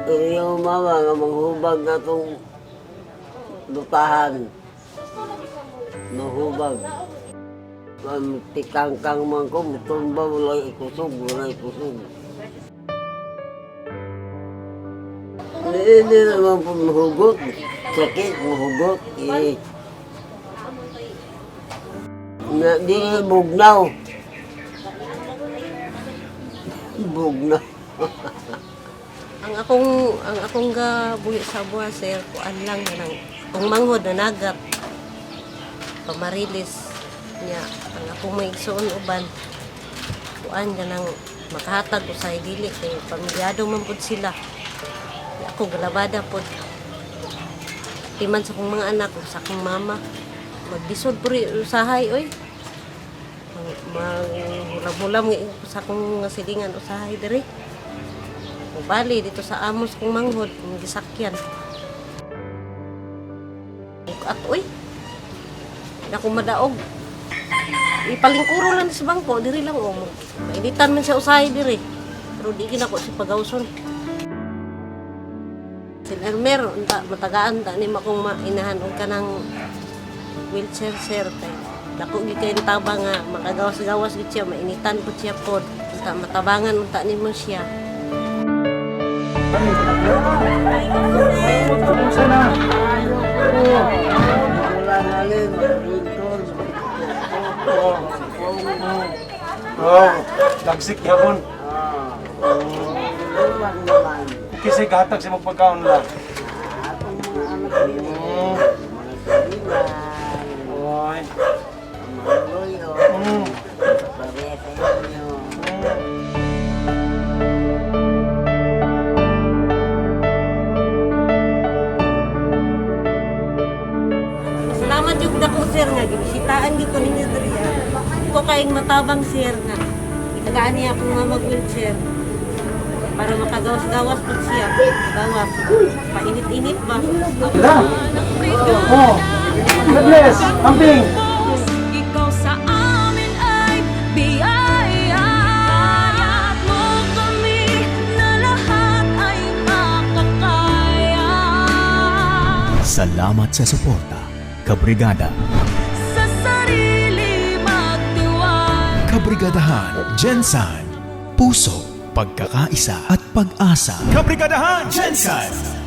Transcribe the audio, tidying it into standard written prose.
Iyong mama nga manghubag na itong lutahan. Mahubag. Ang tikangkang man ko, mutumba, walay ikusog, walay ikusog. Hindi naman po mahugot. Sakit, mahugot. Eh. Na, di bugnaw. Bugnaw. Ang akong ga buhi sa buha, sir, kuan lang nang kung manghod na nagat pamarilis niya ang akong maigsuon uban kuan ganang makahatag usahay dili kay pamilyado man pud sila. Di ako galabada pod timan sa akong mga anak ug sa akong mama maglisod pud usahay oy maghulam-hulam sa akong nga silingan usahay diri. Bali dito sa amos kong manghod, kung gisakyan. At uy, ako madaog. Ipalingkuro lang sa bangko, diri lang o. Mainitan man siya usahay diri. Pero di gina ko si pagawson. Sin Ermer, unta matagaan ta ni makong mainahan og kanang wheelchair, sir, kay dako gyud kay tabang nga makagawas-gawas gyud siya, mainitan pud siya pod. Unta matabangan unta nimo siya. Kumusta na? Wala na rin, rintor. Oh, lagsik yapon. Ah. Luwag naman. Kasi gatag sa magpagkaon la. Atong mga anak nila. Mga silingan. Oy. Ang mga loyo. Pareha sa inyo. Salamat yung dako, sir, nga gibisitaan gyud ko ninyo diri. Ah. Ko kayong matabang, sir, nga itagaan niya akong mama wheelchair para makagawas-gawas pud siya. Gawas. Painit-init ba? La. Oh. God bless. Amping. Ikaw sa amin ay biyaya. At mo kami na lahat ay makakaya. Salamat sa suporta, Kabrigada. Sa sarili magtiwala. Kabrigadahan, Jensan. Puso, pagkakaisa at pag-asa. Kabrigadahan, Jensan!